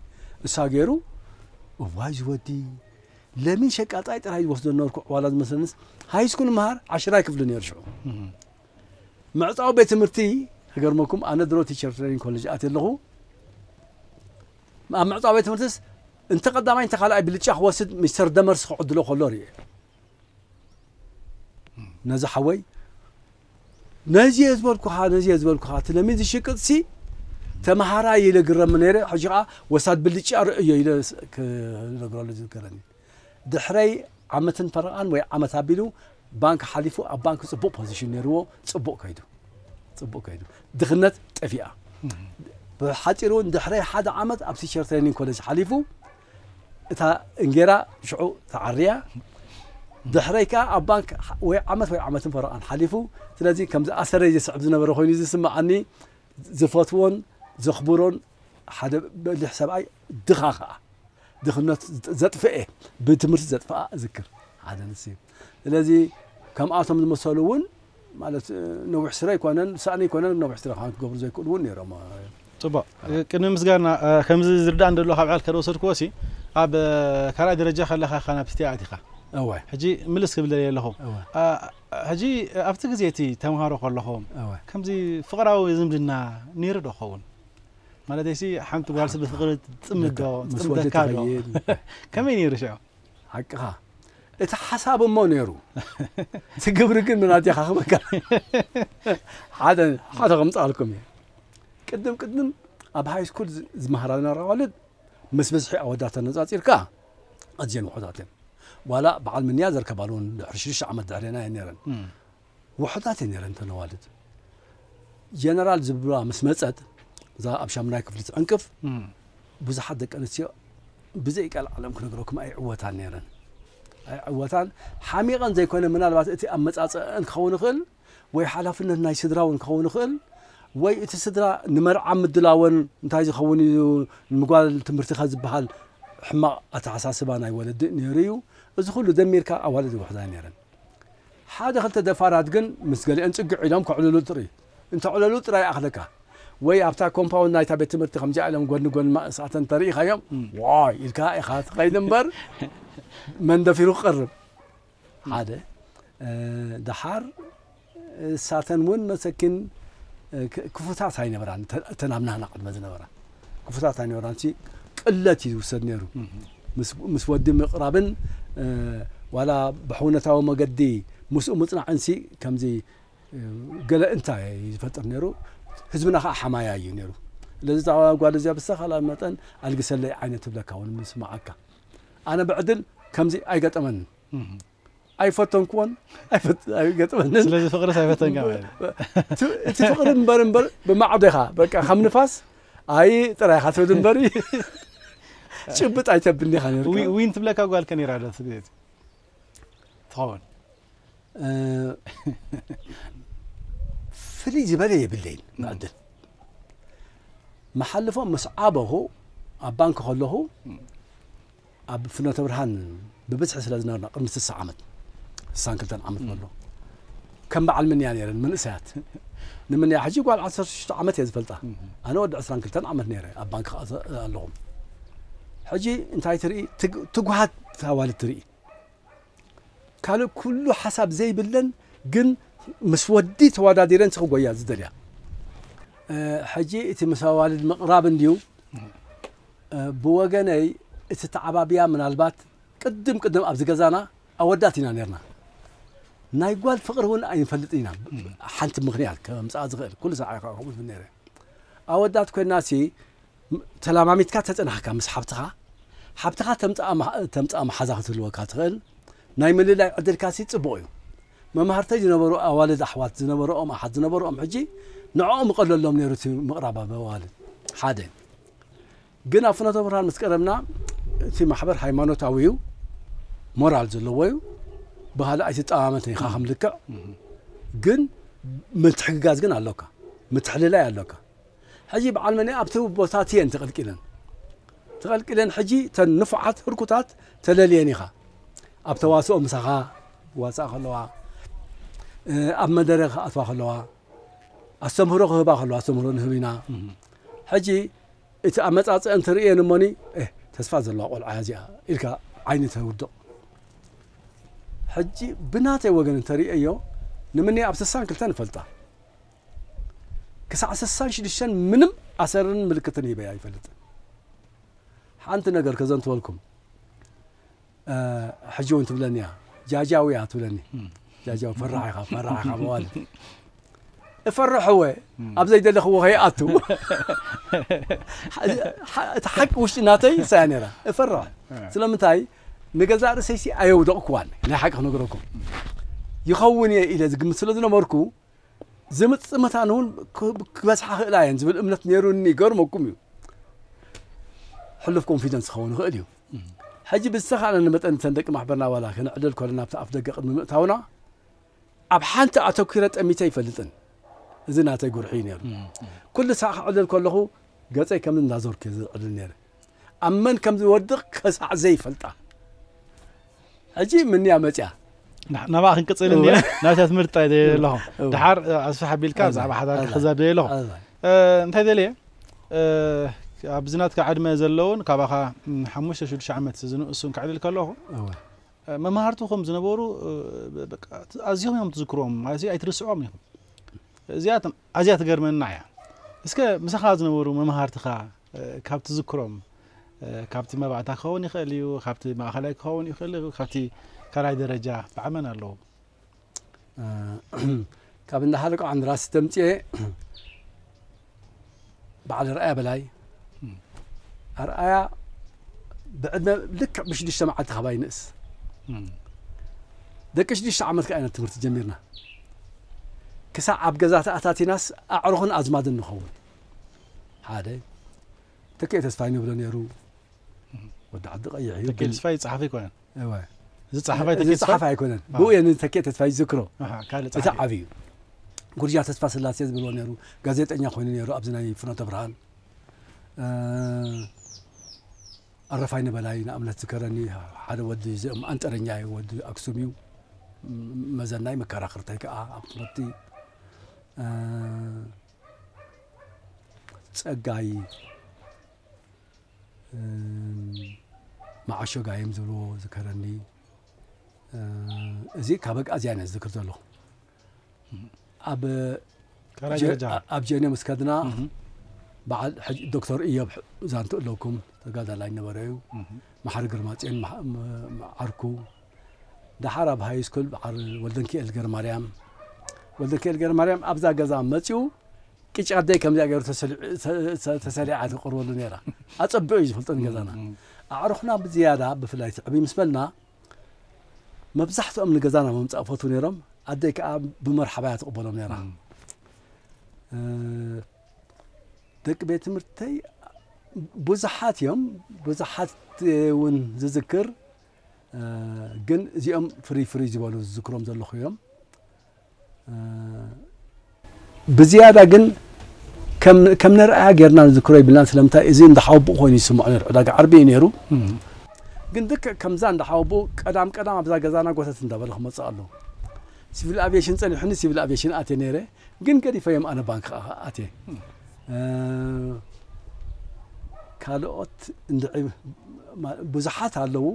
እሳ ገይሩ፣ እዋይ ዝወዲ ለሚን ሸቃጣይ ጥራይ ዝወስዶ ነበርኩ። ዕዋላ ዝመስለንስ ሃይ ስኩል ምሃር ዓሽራይ ክፍሊ ነይሩ ሽዑ። ምዕጻው ቤት ትምህርቲ ክገርመኩም፣ ኣነ ድሮ ቲቸር ትሬኒንግ ኮሌጅ ኣትየ ኣለኹ። ኣብ ምዕጻው ቤት ትምህርትስ እንተ ቀዳማይ እንተ ካልኣይ ብልጫ ክወስድ ሚስተር ደመርስ ክዕድሎ ከሎ ርእየ። ነዚ ሓወይ ነዚ እየ ዝበልኩኻ፣ ነዚ እየ ዝበልኩኻ፣ እቲ ለሚን ዝሽቅጥሲ ተምሃራይ ኢለ ግረም ነይረ። ሕጂ ኸዓ ወሳድ ብልጫ ርእዮ ኢለ ስ-፣ ክነግረሉ ዝዝከረኒ። ድሕረይ ዓመትን ፈረቓን ወይ ዓመት ኣቢሉ ባንክ ሓሊፉ፣ ኣብ ባንክ ጽቡቕ ፖዚሽን ነይርዎ፣ ጽቡቕ ከይዱ፣ ጽቡቕ ከይዱ። ድኽነት ጠፊኣ። ብሓጺሩ እውን ድሕረይ ሓደ ዓመት ኣብ ቲቸር ትሬኒንግ ኮሌጅ ሓሊፉ፣ እታ እንጌራ ሽዑ ተዓርያ። ድሕረይ ከኣ ኣብ ባንክ ወይ ዓመት ወይ ዓመትን ፈረቓን ሓሊፉ። ስለዚ ከምዚ ኣሰረይ ዝስዕብ ዝነበረ ኮይኑ ዝስምዓኒ፣ ዝፈትዎን ዘኽብሮን ሓደ በሊሕ ሰብኣይ፣ ድኻ ከኣ ድኽነት ዘጥፍኤ፣ ብትምህርቲ ዘጥፍኣ እዝክር ሓደ ንስ እዩ። ስለዚ ከምኣቶም ዝመሰሉ እውን ማለት ነዊሕ ስረ ኣይኮነን፣ ሳእኒ ኣይኮነን፣ ነዊሕ ስረ ከዓ ክገብሩ ዘይክእሉ እውን ነይሮም። ጽቡቕ። ቅድሚ ምስጋና፣ እ፣ ከምዚ ዝርዳእ እንደሎ ካብ ዕላል ከደ ወሰድክዎ ሲ፣ ኣብ፣ እ፣ ካልኣይ ደረጃ ከለኻ ኢኻ ናብ ስቴ ኣቲኻ። እወ። ሕጂ ምልስ ክብል ደልየ ኣለኹ። እወ። እ፣ ሕጂ ኣብቲ ግዜ እቲ ተምሃሮ ከለኹም እወ። ከምዚ ፍቕራዊ ዝምድና ነይሩ ዶ ኸውን? ማለተይሲ ሓንቲ ጓልሲ ብፍቕሪ ትጽምዶ፣ ምስ ወዲ ትጽምደካ ዶ? ትኸይድ። ከመይ ነይሩ ሽዑ? ሓቅኻ። እቲ ሓሳብ እሞ ነይሩ። እቲ ግብሪ ግን ምናት ኢኻ ክበካ። ሓደ፣ ሓደ ከምጻልኩም እየ። ቅድም፣ ቅድም ኣብ ሃይ ስኩል ዝ-፣ ዝመሃራ ዝነበራ ኣዋልድ ምስ ብዝሒ ኣወዳት ተነጻጺርካ ኣዝየን ውሑዳት እየን። ዋላ በዓል ምንያ ዘርከባሉ እውን ድሕሪ ሽዱሽተ ዓመት ድሕሬና እየን ነይረን። እም። ውሑዳት እየን ነይረን እተን ኣዋልድ። ጀነራል ዝብላ ምስ መጸት፣ እዛ ኣብ ሻምናይ ክፍሊ ትዕንቅፍ፣ እም። ብዙሓት ደቂ ኣንስትዮ ብዘይ ቃል ዓለም ክነግረኩም ኣይዕወታን ነይረን። ኣይዕወታን። ሓሚቐን ዘይኮነ፣ ምናልባት እቲ ኣመጻጽኣን ክኸውን ይኽእል፣ ወይ ሓላፍነት ናይ ስድራ እውን ክኸውን ይኽእል፣ ወይ እቲ ስድራ ንመርዓ ምድላወን እንታይ ዝኸውን እዩ፣ ንምጓል ትምህርትኻ ዝበሃል ሕማቕ ኣተሓሳስባ ናይ ወለዲ ነይሩ እዩ። እዚ ኩሉ ደሚርካ ኣዋልድ ውሑዳት ነይረን። ሓደ ክልተ ደፋራት ግን ምስ ገሊአን ጽግዕ ኢሎም ከዕልሉ ጥሪ፣ እንተዕለሉ ጥራይ ይኣኽለካ። ወይ ኣብታ ኮምፓውንድ ናይታ ቤት ትምህርቲ ከምዚኣ ኢሎም ጎኒ ጎኒ ማእሳተን ተርኢኻዮም፣ ዋይ ኢልካ ኢኻ ትኸይድ እምበር መን ደፊሩ ክቐርብ። ሓደ፣ እ፣ ደሓር እሳተን እውን መሰኪን፣ እ፣ ክ-፣ ክፉታት ኣይነበራን። እተ-፣ እተን ኣብ ናህና ቅድመ ዝነበራ ክፉታት ኣይነበራን። ሲ ቅለት እዩ ዝውሰድ ነይሩ። ምስ፣ ምስ ወዲ ምቕራብን፣ እ፣ ዋላ ብሕውነታዊ መገዲ ምስኡ ምጽናዕን ሲ ከምዚ፣ እ፣ ገለ እንታይ እዩ ዝፈጥር ነይሩ። ህዝብና ከዓ ሓማያ እዩ ነይሩ። ስለዚ እዛ ጓል እዚኣ ብዝተኻላ መጠን ኣልግሰለይ ዓይነት ትብለካ እውን ምስማዓካ። ኣነ ብዕድል ከምዚ ኣይገጠመንን። ኣይፈተንክዎን፣ ኣይፈት-፣ ኣይገጥመንን። ስለዚ ፍቕርስ ኣይፈተንካ ማለት እዩ። እቲ፣ እቲ ፍቕሪ እምበር፣ እምበር ብማዕዶ ኢኻ። በቃ ከም ንፋስ ኣይ ጥራይ ኢኻ ትብል እምበሪ ጭብጥ ኣይተብልኒ ኢኻ ነርካ። ዊ- ዊን ትብለካ ጓል ከ ነይራ ዶ እቲ ግዜ እቲ? ትኸውን። እ፣ ፍልይ ዝበለ የብለይን። መዕድል መሓልፎም ምስ ዓበኹ ኣብ ባንክ ከለኹ ኣብ ፍኖተ ብርሃን ብብዝሒ ስለ ዝነበርና ቅድሚ ስሳ ዓመት፣ ስሳን ክልተን ዓመት ከሎ ከም በዓል ምንያ ነይረን መንእሰያት። ንምንያ ሕጂ ጓል ዓሰርተ ሽዱሽተ ዓመት እየ ዝፈልጣ። ኣነ ወዲ ዕስራን ክልተን ዓመት ነይረ ኣብ ባንክ ከኣ ዘ- ኣለኹም። ሕጂ እንታይ ትርኢ? ትግ- ትጉሃት ኣዋልድ ትርኢ። ካልእ ኩሉ ሓሳብ ዘይብለን ግን ምስ ወዲ ተወዳዲረን ክጎያ ዝደልያ። እ፣ ሕጂ እቲ ምስ ኣዋልድ ምቕራብ እንድዩ። እ፣ ብወገነይ እቲ ተዓባብያ ምናልባት ቅድም ቅድም ኣብዚ ገዛና ኣወዳት ኢና ነርና። ናይ ጓል ፍቕሪ እውን ኣይንፈልጥ ኢና። ሓንቲ ምኽንያት ከምፅኣ ዝኽእል ኩሉ ሰዓይ ከምኡ ዝብል ነይረ። ኣወዳት ኮይና ሲ ተላማሚትካ ተጸናሕካ ምስ ሓብትኻ፣ ሓብትኻ ተምጽኣ መ- ተምጽኣ መሓዛ ክትህልወካ ትኽእል። ናይ ምልላይ ዕድልካ ሲ ጽቡቕ እዩ። መማህርተይ ዝነበሩ ኣዋልድ ኣሕዋት ዝነበረኦም ኣሓት ዝነበረኦም ሕጂ ንዕኦም እቐለሎም ነይሩ እቲ ምቕራብ ኣብ ኣዋልድ ሓደ። ግን ኣብ ፍኖተ ብርሃን ምስ ቀረብና እቲ ማሕበር ሃይማኖታዊ እዩ፣ ሞራል ዘለዎ እዩ። ባህሊ ኣይትጠማመትን ኢኻ ከም ልክዕ ግን ምትሕግጋዝ ግን ኣሎካ፣ ምትሕልላይ ኣሎካ። ሕጂ በዓል መን ኣብቲ ቦታት እየን ተቐልቂለን ተቐልቂለን ሕጂ ተን ንፉዓት ህርኩታት ተለልየን ኢኻ ኣብ ተዋስኦ ምሳኻ ዋሳእ ከለዋ ኣብ መደረ ክኣትዋ ከለዋ ኣስተምህሮ ክህባ ከለዋ ኣስተምህሮ ንህብ ኢና። ሕጂ እቲ ኣመፃፅአ እንትርእየን እሞኒ ተስፋ ዘለዋ ቆልዓ እዚኣ ኢልካ ዓይኒ ተውድቕ። ሕጂ ብናተይ ወገን እንተርእየዮ ንምኒ ኣብ ስሳን ክልተን እፈልጣ ክሳዕ ስሳን ሽዱሽተን ምንም ኣሰርን ምልክትን ሂበያ ኣይፈልጥን። ሓንቲ ነገር ከዘንትወልኩም ሕጂ እውን ትብለኒ እያ ጃጃው እያ ትብለኒ። ጃጃው ፈራሕ ኢኻ ፈራሕ ኢኻ መዋል እፈርሕ እወ ኣብ ዘይደለኽዎ ከይኣቱ እቲ ሓቂ ውሽጢ ናተይ ሳያ ነራ እፈርሕ። ስለምንታይ ንገዛእ ርእሰይሲ ኣየውደቕኩዋን ናይ ሓቂ ክነግረኩም ይኸውን እየ ኢለ ዝግምት ስለ ዝነበርኩ ዝምፅእ መታን እውን ክበፅሓ ክእላ እየን ዝብል እምነት ነይሩኒ። ገርመኩም እዩ ሕሉፍ ኮንፊደንስ ክኸውን ይኽእል እዩ። ሕጂ ብዝተኻእለኒ መጠን እተን ደቂ ማሕበርና ዋላ ክነዕልል ኮለና ኣብቲ ኣፍ ደገ ቅድሚ ምእታውና ኣብ ሓንቲ ኣተኲረ ጠሚተ ይፈልጥን። እዚ ናተይ ጉርሒ እዩ ነይሩ። ኩሉ ሳዕ ክዕልል ከለኹ ገፀይ ከም እንዳዞርክ ዝዕልል ነይረ። ኣብ መን ከም ዝወድቕ ከሳዕ ዘይፈልጣ ሕጂ ምንያ መፅያ ናብኣ ክንቅፅል እወ። እኒአ ናብታ ትምህርቲ ኣለኹ እወ። ድሓር ኣስፋሕ ኣቢልካ እወ። ብዛዕባ ሓዳር እወ። ክዛብ ኣለኹ እወ። እንታይ ደልየ ኣብዚ ናትካ ዕድመ ዘለውን ካባኻ ሓሙሽተ ሽዱሽተ ዓመት ዝንእሱን ክዕልል ከለኹ እወ። መማህርትኹም ዝነበሩ ኣዝዮም እዮም ትዝክሮም ማለት ኣይትርስዖም ኢኹም። እዚኣ ኣዝያ ትገርመና እያ። እስከ ምሳኻ ዝነበሩ መማህርትኻ ካብ ትዝክሮም ካብቲ መባእታ ክኸውን ይኽእል እዩ፣ ካብቲ ማእኸላይ ክኸውን ይኽእል እዩ፣ ካብቲ ካልኣይ ደረጃ ብዓመን ኣለዉ። ካብ እንዳ ሓለቃ ዓንድራስ ተምፅኤ በዓል ኣርኣያ በላይ ኣርኣያ ብዕድመ ልክዕ ብሽዱሽተ መዓልቲ ካባይ ንእስ ደቂ ሽዱሽተ ዓመት ከኣ ኢና ትምህርቲ ጀሚርና። ክሳዕ ኣብ ገዛ ተኣታቲናስ ኣዕሩኽን ኣዝማድን ንኸውን። ሓደ ተክኤ ተስፋይ ንብሎ ነይሩ። ወዲ ዓዲ ቀይሕ እዩ ተክኤ ተስፋይ ጸሓፊ ኣይኮነን። እወ። እዚ ጸሓፋይ ተክኤ ተስፋይ? ጸሓፋይ ኣይኮነን። ብኡ እየ ንተክኤ ተስፋይ ዝዝክሮ። ኣሃ፣ ካልእ እቲ ጸሓፊ። ዓብዩ። ጉርጃ ተስፋ ስላሴ ዝብልዎ ነይሩ። ጋዜጠኛ ኮይኑ ነይሩ ኣብዚ ናይ ፍኖተ ብርሃን። ኣረፋይ ነበላይ ንኣብነት ዝከረኒ ሓደ ወዲ እዚኦም ኣንጠረኛ እዩ፣ ወዲ ኣክሱም እዩ። መዘናይ መከራኽርተይ ከዓ ኣብ ትምህርቲ ጸጋይ መዓሾ ጋይም ዝብልዎ ዝከረኒ። እዚ ካብ ኣግኣዝያን እየ ዝዝክር ዘለኹ። ኣብ ካልኣይ ጀ- ደረጃ። ኣብ ጀነ ምስ ከድና እህ። በዓል ሕጂ ዶክተር እዮብ ዛንቱ ኣለኩም ተጋዳላይ ነበረ እዩ። እህ። መሓሪ ግርማፅዮን መሓ- መ- መዓርኩ። ደሓር ኣብ ሃይ ስኩል በዓል ወልደንኪኤል ገርማርያም ወልደንኪኤል ገርማርያም ኣብዛ ገዛ መፅኡ ቅጫ ኣደይ ከምዚኣ ገይሩ ተሰሊ- ተ- ተ- ተሰሊዓ ትቕርበሉ ነይራ። ኣፀቢቑ እዩ ዝፈልጦ ንገዛና። እህ። ኣዕሩኽና ብዝያዳ ብፍላይ ትዕቢ ምስ በልና መብዛሕትኦም ንገዛና ምምፃእ ፈትዉ ነይሮም። ኣደይ ከዓ ብመርሓባ እያ ትቕበሎም ነይራ። እም። እ፣ ደቂ ቤት ትምህርተይ ብዙሓት እዮም፣ ብዙሓት እውን ዝዝክር፣ እ፣ ግን እዚኦም ፍርይ ፍርይ ዝበሉ ዝዝክሮም ዘለኹ እዮም። እ፣ ብዝያዳ ግን ከም፣ ከም ነርኣያ ጌርና ንዝክሮ ይብልናን፣ ስለምንታይ እዚ እንዳ ሓወቡኡ ኮይኑ ይስምዖ ነይሩ። ዕዳጋ ዓርቢ እዩ ነይሩ። ግን ልክዕ ከምዛ እንዳ ሓወቡኡ ቀዳም ቀዳም ኣብዛ ገዛና ጎተት እንዳበለ ክመጽእ ኣለዎ። ሲቪል ኣቪዬሽን ጸኒሑኒ፣ ሲቪል ኣቪዬሽን ኣትየ ነይረ። ግን ገዲፈዮም ኣነ ባንክ ከኣ ኣትየ። እ፣ ካልኦት እንድዒ ማ-፣ ብዙሓት ኣለዉ።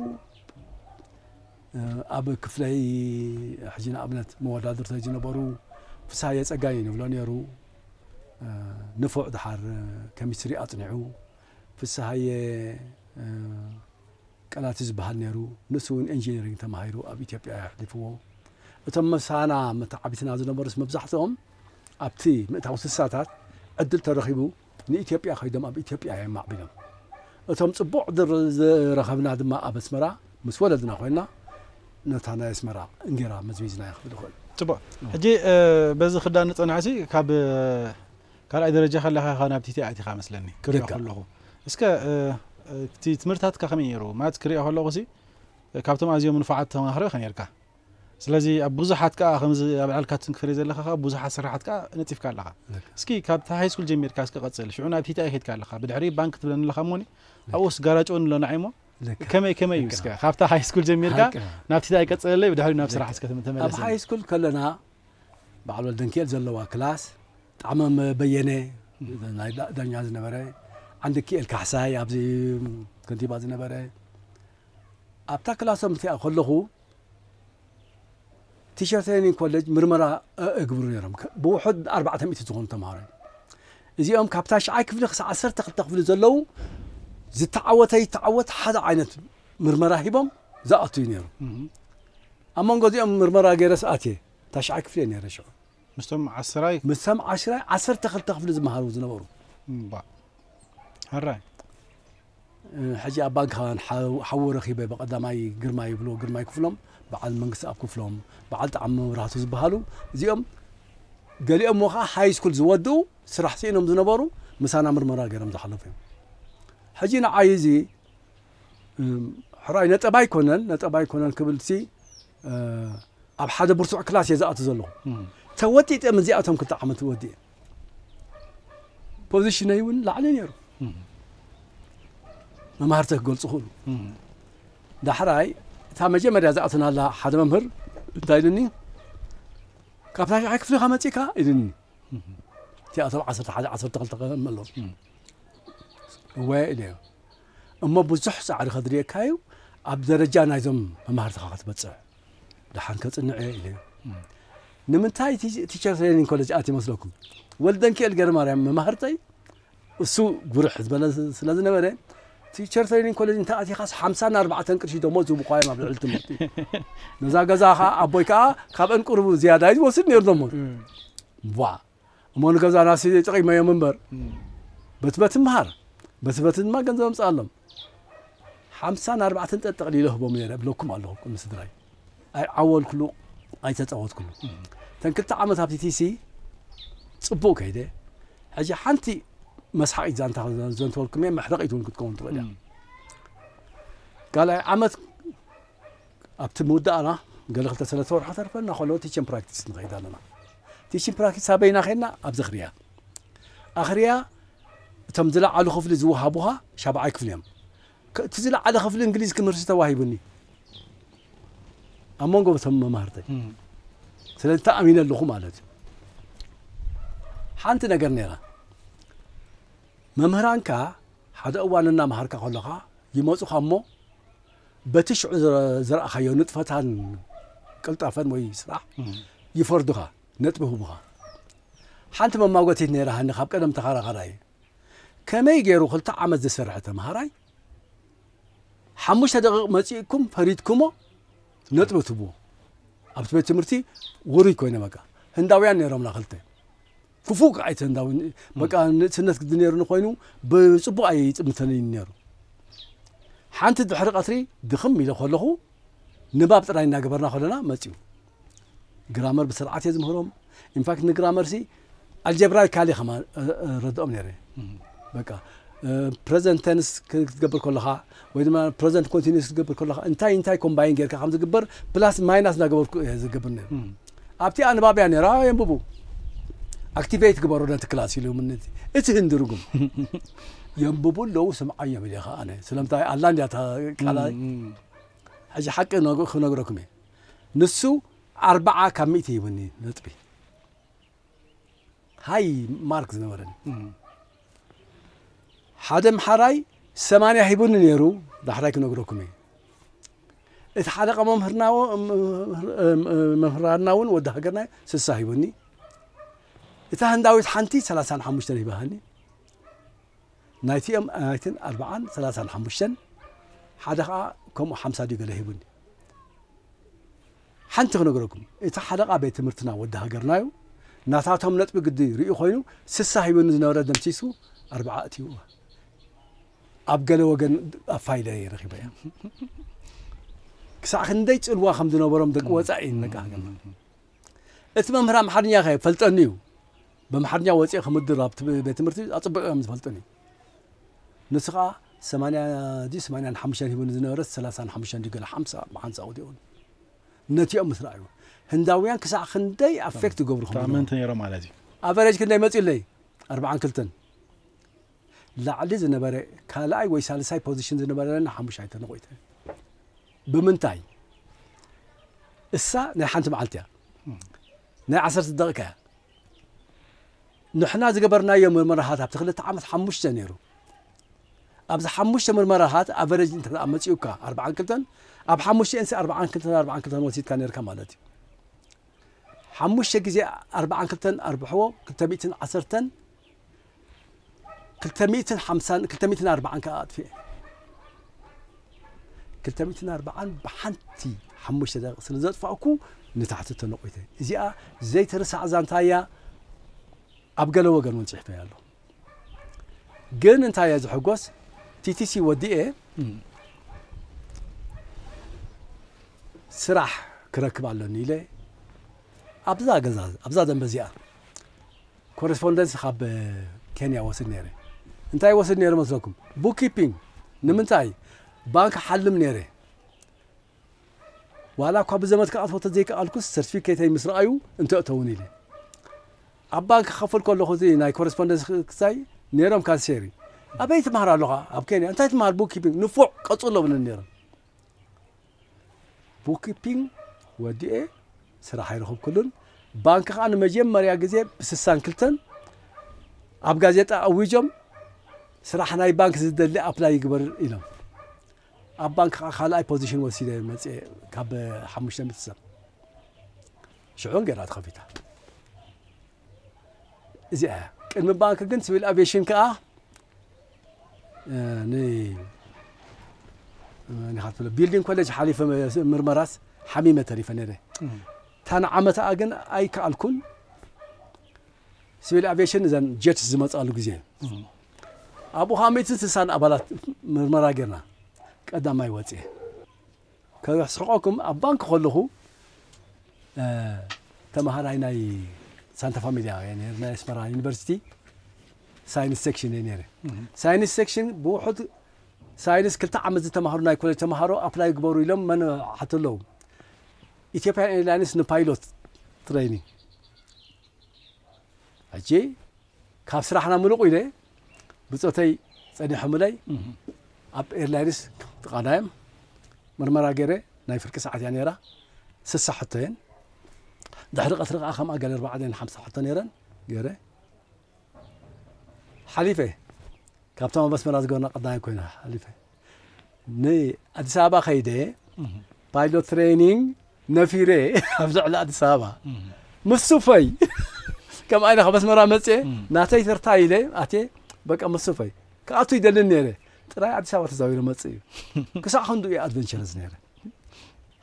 እ፣ ኣብ ክፍለይ ሕጂ ንኣብነት መወዳድርተይ ዝነበሩ ፍስሃየ ጸጋይ ንብሎ ነይሩ። እ፣ ንፉዕ ድሓር ኬሚስትሪ ኣጽኒዑ። ፍስሃየ፣ እ፣ ቀላቲ ዝበሃል ነይሩ። ንሱ እውን ኢንጂነሪንግ ተማሂሩ ኣብ ኢትዮጵያ ኣሕሊፍዎ። እቶም ምሳና መተዓቢትና ዝነበሩስ መብዛሕትኦም ኣብቲ ምእታው ስሳታት ዕድል ተረኺቡ ንኢትዮጵያ ከይዶም ኣብ ኢትዮጵያ እዮም ማዕቢሎም። እቶም ጽቡቕ ዕድል ዝረኸብና ድማ ኣብ ኣስመራ ምስ ወለድና ኮይና ነታ ናይ ኣስመራ እንጌራ መዝሚዝና ክብል ይኽእል። ጽቡቕ። ሕጂ፣ እ፣ በዚ ክዳን ንጸንሐሲ ካብ፣ እ፣ ካልኣይ ደረጃ ከለኻ ኢኻ ናብ ቲቲ ኣቲኻ መስለኒ፣ ክሪኦ ልክዕ። ከለኹ። እስከ፣ እ፣ እ፣ እቲ ትምህርታትካ ከመይ ነይሩ? ማለት ክሪኦ ከለኹሲ፣ እ፣ ካብቶም ኣዝዮም ንፉዓት ተማሃሮ ኢኻ ነይርካ። ስለዚ ኣብ ብዙሓት ከኣ ከምዚ ኣብ ዕላልካ ትንክፍሪ ዘለኻ ከኣ ብዙሓት ስራሓት ከኣ ነጺፍካ ኣለኻ። ልክዕ። እስኪ ካብቲ ሃይ ስኩል ጀሚርካ እስከ ቀጽል። ሽዑ ናብ ቲቲ ኣይ ከይድካ ኣለኻ። ብድሕሪ ባንክ ትብለኒ ኣለኻ እሞኒ፣ ኣብኡስ ጋራጭ እውን ኣሎ ንዓይ እሞ። ልክዕ። ከመይ፣ ከመይ እዩ ልክዕ። እስከ? ካብታ ሃይ ስኩል ጀሚርካ ልክዕ። ናብ ቲቲ ኣይ ቀጽለለይ፣ ብድሕሪ ናብ ልክዕ። ስራሕስ ኣብ ከተመለሰኒ። ሃይ ስኩል ከለና በዓል ወልደንኪኤል ዘለዋ ክላስ፣ ጣዕመ በየነ፣ ናይ ዳ-፣ ዳኛ ዝነበረ፣ ዓንድኪኤል ካሕሳይ ኣብዚ ከንቲባ ዝነበረ፣ ኣብታ ክላሶም እቲኣ ከለኹ ቲቸር ትሬኒንግ ኮሌጅ ምርመራ፣ እ፣ እግብሩ ነይሮም። ከ-፣ ብውሑድ ኣርባዕተ ሚእቲ ዝኾኑ ተምሃሮ እዮም። እዚኦም ካብ ታሽዓይ ክፍሊ ክሳዕ ዓሰርተ ክልተ ክፍሊ ዘለዉ ዝተዓወተ ይተዓወት ሓደ ዓይነት ምርመራ ሂቦም ዝኣቱ እዩ ነይሩ። እም። ኣብ መንጎ እዚኦም ምርመራ ገይረስ ኣትየ ታሽዓይ ክፍሊ እየ ነይረ ሽዑ። ምስቶም ዓስራይ? ምስቶም ዓስራይ ዓሰርተ ክልተ ክፍሊ ዝመሃሩ ዝነበሩ። እምባ። ሕራይ። እ፣ ሕጂ ኣብ ባንክ ሓው-፣ ሓዉ ረኺበ ብቐዳማይ ግርማይ ይብልዎ፣ ግርማይ ክፍሎም፣ በዓል መንግስቲ ኣብ ክፍሎም፣ በዓል ጣዕሚ መብራህቱ ዝበሃሉ፣ እዚኦም ገሊኦም ኸዓ ሃይ ስኩል ዝወድኡ ስራሕ ስኢኖም ዝነበሩ ምሳና ምርመራ ገይሮም ዝሓለፉ እዮም። ሕጂ ንዓይ እዚ፣ እም፣ ሕራይ ነጠባ ኣይኮነን፣ ነጠባ ኣይኮነን ክብልሲ፣ እ፣ ኣብ ሓደ ብርቱዕ ክላስ እየ ዝኣቱ ዘለኹ። እም። ተወጢጠ ምስዚኣቶም ክልተ ዓመት ወዲኤ። ፖዚሽነይ እውን ላዕሊ ነይሩ። እም። መማህርተ ክገልጹ ክእሉ። እም። ዳሕራይ እታ መጀመርያ ዝኣተናላ ሓደ መምህር እንታይ ኢሉኒ? "ካብ ታሽዓይ ክፍሊ ኢኻ መጺእካ?" ኢሉኒ። እም። እቲኣቶም ዓሰርተ ሓደ፣ ዓሰርተ ክልተ ከመሎ። እም። እወ ኢለዮ። እሞ ብዙሕ ጻዕሪ ከድልየካ እዩ፣ ኣብ ደረጃ ናይዞም መማህርትኻ ክትበጽሕ። ደሓን ከጽንዕ እየ ኢለዮ። እም። ንምንታይ ቲ-፣ ቲቸር ትሬኒንግ ኮሌጅ ኣትየ መስለኩም? ወልደንኪኤል ገረማርያም መማህርተይ፣ እሱ ጉርሕ ዝበለ ስለ ዝነበረ፣ ቲቸር ትሬኒንግ ኮሌጅ እንተ ኣቲኻስ ሓምሳን ኣርባዕተን ቅርሺ ደሞዝ ይህቡኻ እዮም ኣብ ልዕሊ ትምህርቲ። ነዛ ገዛ ኸኣ ኣቦይ ከኣ ካብአን ቁሩብ ዝያዳ እዩ ዝወስድ ነይሩ ደሞዝ። እም። ቧ። እሞ ንገዛናሲ ጠቒመዮም እምበር። እም። በቲ በቲ ምሃር፣ በቲ በቲ ድማ ገንዘብ ኣምጽኣሎም። ሓምሳን ኣርባዕተን ጠጠቕሊለ ህቦም ነይረ እብለኩም ኣለኹ ቅድሚ ስድራይ። ኣይዓወልኩሉ፣ ኣይተጻወትኩሉ። እም። እተን ክልተ ዓመት ኣብ ቲቲሲ ጽቡቕ ከይደ። ሕጂ ሓንቲ መስሓቒት ዛንታ ዘንተወልኩም እየ፣ መሕረቒት እውን ክትከውን ትኽእል እያ። እም። ካልኣይ ዓመት ኣብቲ ምውዳእና ገለ ክልተ ሰለስተ ወርሒ ተርፈና ከሎ ቲችን ፕራክቲስ ንኸይድ ኣለና። ቲችን ፕራክቲስ ኣበይና ኸድና? ኣብዚ ኣኽርያ። ኣኽርያ እቶም ዝለዓሉ ክፍሊ ዝወሃቡኻ ሻብዓይ ክፍሊ እዮም። ከ-፣ እቲ ዝለዓለ ክፍሊ እንግሊዝ ክምህርሲ ተዋሂቡኒ ኣብ መንጎ እቶም መማህርተይ። እም። ስለዚ ተኣሚነ ኣለኹ ማለት እዩ። ሓንቲ ነገር ነይራ። መምህራንካ ሓደ እዋን እናመሃርካ ከለኻ ይመጹኻ እሞ በቲ ሽዑ ዝረ-፣ ዝረኣኻዮ ንጥፈታን ቅልጣፈን ወይ ስራሕ እም። ይፈርዱኻ፣ ነጥቢ ይህቡኻ። ሓንቲ መማጎቲት ነይራሃኒ ካብ ቀደም ተኸራኸራይ። ከመይ ገይሩ ክልተ ዓመት ዝሰርሐ ተምሃራይ ሓሙሽተ ደቂቕ መጺእኩም ፈሪድኩሞ ነጥቢ ትህብዎ? ኣብቲ ቤት ትምህርቲ ውሩይ ኮይነ በቃ። ህንዳውያን ነይሮምና ክልተ። ክፉእ ከኣ ኣይተ ህንዳዊ፣ በቃ ንእስነት ግዲ ነይሩ ንኾይኑ ብጽቡቕ ኣይጥምተንን ነይሩ። ሓንቲ ድሕሪ ቀትሪ ድኽም ኢለ ከለኹ ንባብ ጥራይ እናገበርና ከለና መጺኡ። ግራመር ብስርዓት እየ ዝምህሮም። ኢንፋክት ንግራመርሲ ኣልጀብራይካሊ ከማ ረድኦም ነይረ። በቃ ፕረዘንት ተንስ ክትገብር ከለኻ ወይ ድማ ፕረዘንት ኮንቲኒስ ክትገብር ከለኻ እንታይ እንታይ ኮምባይን ጌርካ ከም ዝግበር ፕላስ ማይናስ እናገበርኩ እየ ዝገብር ነይሩ። ኣብቲ ኣንባብያ ነይራ የንብቡ ኣክቲቬት ግበሩ ነቲ ክላስ ኢሉ ምንት እቲ ህንዲ ርጉም የንብቡ ኣለዉ ስምዓዮም ኢለ ኸዓ ኣነ ስለምንታይ ኣላ እንዲያ እታ ቃላ ሕጂ ሓቂ ክነግረኩም እየ። ንሱ ኣርባዓ ካብ ሚእቲ ሂቡኒ ነጥቢ ሃይ ማርክ ዝነበረኒ ሓደ ምሓራይ ሰማንያ ሂቡኒ ነይሩ። ዳሕራይ ክነግረኩም እየ። እቲ ሓለቃ መምህርና መምህራና እውን ወዲ ሃገርና ስሳ ሂቡኒ። እታ ህንዳዊት ሓንቲ ሰላሳን ሓሙሽተን ሂባሃኒ። ናይቲኦም ናይትን ኣርባዓን ሰላሳን ሓሙሽተን ሓደ ከዓ ከምኡ ሓምሳ ድዩ ገለ ሂቡኒ። ሓንቲ ክነግረኩም እቲ ሓለቃ ቤት ትምህርትና ወዲ ሃገርና እዩ። ናታቶም ነጥቢ ግዲ ርእዩ ኮይኑ ስሳ ሂቡኒ ዝነበረ ደምሲሱ ኣርባዓ እትይዎ ኣብ ገለ ወገን ኣፋይለ ረኺበ እያ። ክሳዕ ክንደይ ጽልዋ ከም ዝነበሮም ደቂ ወፃኢ ነቃ ሃገርና። እቲ መምህር ኣምሓርኛ ከ ፈልጠኒ እዩ። ብኣምሓርኛ ወፂአ ክምድር ኣብቲ ቤት ትምህርቲ ኣፅብቅ እዮም ዝፈልጡኒ። ንሱ ከዓ ሰማንያ ድዩ ሰማንያን ሓሙሽተን ሂቡኒ ዝነበረ ሰላሳን ሓሙሽተን ድዩ ገለ ሓምሳ ብሓንሳ ወዲኡኒ። ነቲኦም ምስ ረኣዩ ህንዳውያን ክሳዕ ክንደይ ኣፌክት ይገብሩ ከም ዝነበሩ። ተኣመንቲ ነይሮም ማለት እዩ። ኣቨሬጅ ክንደይ መፂኡለይ ኣርባዓን ክልተን ላዕሊ ዝነበረ ካልኣይ ወይ ሳልሳይ ፖዚሽን ዝነበረ ሓሙሻይ ተነቆይተ። ብምንታይ? እሳ ናይ ሓንቲ መዓልቲ እያ ናይ ዓሰርተ ደቂቃ እያ። ንሕና ዝገበርናዮ ምርመራታት ኣብቲ ክልተ ዓመት ሓሙሽተ ነይሩ። ኣብዚ ሓሙሽተ ምርመራታት ኣቨረጅ እንተ መፂኡካ ኣርባዓን ክልተን ኣብ ሓሙሽተ ኤንሲ ኣርባዓን ክልተን ኣርባዓን ክልተን ወሲድካ ነርካ ማለት እዩ። ሓሙሽተ ግዜ ኣርባዓን ክልተን ኣርብሕዎ ክልተ ሚእትን ዓሰርተን ክልተ ሚእትን ሓምሳን ክልተ ሚእትን ኣርባዓን ከዓ ኣጥፊኤ። ክልተ ሚእትን ኣርባዓን ብሓንቲ ሓሙሽተ ደቂቕ ስለ ዘጥፋእኩ ንታሕቲ ተነቑተ። እዚኣ ዘይትርሳዕ ዛንታ እያ። ኣብ ገለ ወገን እውን ፅሒፈያ ኣሎ። ግን እንታይ እየ ዝሕጎስ ቲቲሲ ወዲኤ ስራሕ ክረክብ ኣለኒ ኢለ ኣብዛ ገዛ ኣብዛ ደንበ እዚኣ ኮረስፖንደንስ ካብ ኬንያ ወስድ ነይረ። እንታይ ወስድ ነይረ መስለኩም? ቡክኪፒንግ። ንምንታይ? ባንክ ሓልም ነይረ። ዋላ እኳ ብዘመድ ክኣትዎ ተዘይከኣልኩስ ሰርቲፊኬተይ ምስ ረኣዩ እንተእተውን ኢለ ኣብ ባንክ ክኸፍል ከለኹ እዚ ናይ ኮረስፖንደንስ ክሳይ ነይሮም ካንሴሪ ኣበይ ትምሃር ኣለኻ? ኣብ ኬንያ። እንታይ ትምሃር? ቡክኪፒንግ። ንፉዕ ቀጽሎ ብለኒ ነይሮም። ቡክኪፒንግ ወዲኤ ስራሕ ኣይረኸብኩሉን። ባንክ ከዓ ንመጀመርያ ግዜ ብስሳን ክልተን ኣብ ጋዜጣ ኣዊጆም ስራሕ ናይ ባንክ ዝደሊ ኣፕላይ ይግበር ኢሎም። ኣብ ባንክ ከዓ ካልኣይ ፖዚሽን ወሲደ መፅየ ካብ ሓሙሽተ ሚእቲ ሰብ ሽዑን ገይራ ተኸፊታ። እዚኣ እያ። ቅድሚ ባንክ ግን ሲቪል ኣቪዬሽን ከዓ ንካትሎ ቢልዲንግ ኮሌጅ ሓሊፈ ምርመራስ ሓሚመ ተሪፈ ነረ። ታን ዓመታኣ ግን ኣይከኣልኩን። ሲቪል ኣቪዬሽን እዘን ጀትስ ዝመፃሉ ግዜ ኣብኡ ከዓ ሚእትን ስሳን ኣባላት ምርመራ ጌርና ቀዳማይ ወፅየ። ከስሕቆኩም ኣብ ባንክ ከለኹ ተምሃራይ ናይ ሳንታ ፋሚሊያ ናይ ኣስመራ ዩኒቨርሲቲ ሳይንስ ሴክሽን እየ ነይረ። ሳይንስ ሴክሽን ብውሑድ ሳይንስ ክልተ ዓመት ዝተምሃሩ ናይ ኮሌጅ ተምሃሮ ኣፕላይ ግበሩ ኢሎም መን ሓተለዉ? ኢትዮጵያን ኤርላይንስ ንፓይሎት ትሬኒንግ። ሕጂ ካብ ስራሕና ምሉቕ ኢለ ብፆተይ ፀኒሖምለይ ኣብ ኤርላይንስ ጥቓናዮም ምርመራ ገይረ ናይ ፍርቂ ሰዓት እያ ነይራ። ስሳ ሕቶ እየን። ድሕሪ ቀትሪ ከዓ ከምኣ ገለ ኣርባዕተን ሓምሳ ሕቶ ነይረን ገይረ ሓሊፈ። ካብቶም ኣብ ኣስመራ ዝገበርና ቀዳማይ ኮይና ሓሊፈ ንኣዲስ ኣበባ ከይደ ፓይሎት ትሬኒንግ ነፊረ ኣብ ልዕሊ ኣዲስ ኣበባ ምስ ሱፈይ ከም ኣይነ ካብ ኣስመራ መፅየ ናተይ ተርታ ኢለ ኣትየ በቃ ምስ ሱፈይ ክኣቱ ይደልን ነይረ። ጥራይ ኣዲስ ኣበባ ተዛዊረ መፅእ እዩ። ክሳዕ ክንዱ እዩ ኣድቨንቸረስ ነይረ።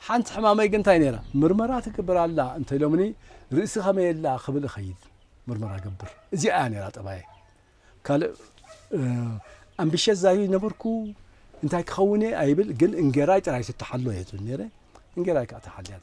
ሓንቲ ሕማመይ ግን እንታይ ነይራ ምርመራ ትገብር ኣላ እንተ ኢሎምኒ ርእሲ ከመይ ኣላ ክብል እኸይድ ምርመራ ገብር እዚኣ እያ ነይራ ጠባየ። ካልእ ኣምቢሸስ ዛዩ ነበርኩ እንታይ ክኸውን እየ ኣይብል ግን እንጌራይ ጥራይ ትተሓሎ እየ ትብል ነይረ። እንጌራይ ከዓ ተሓልያ።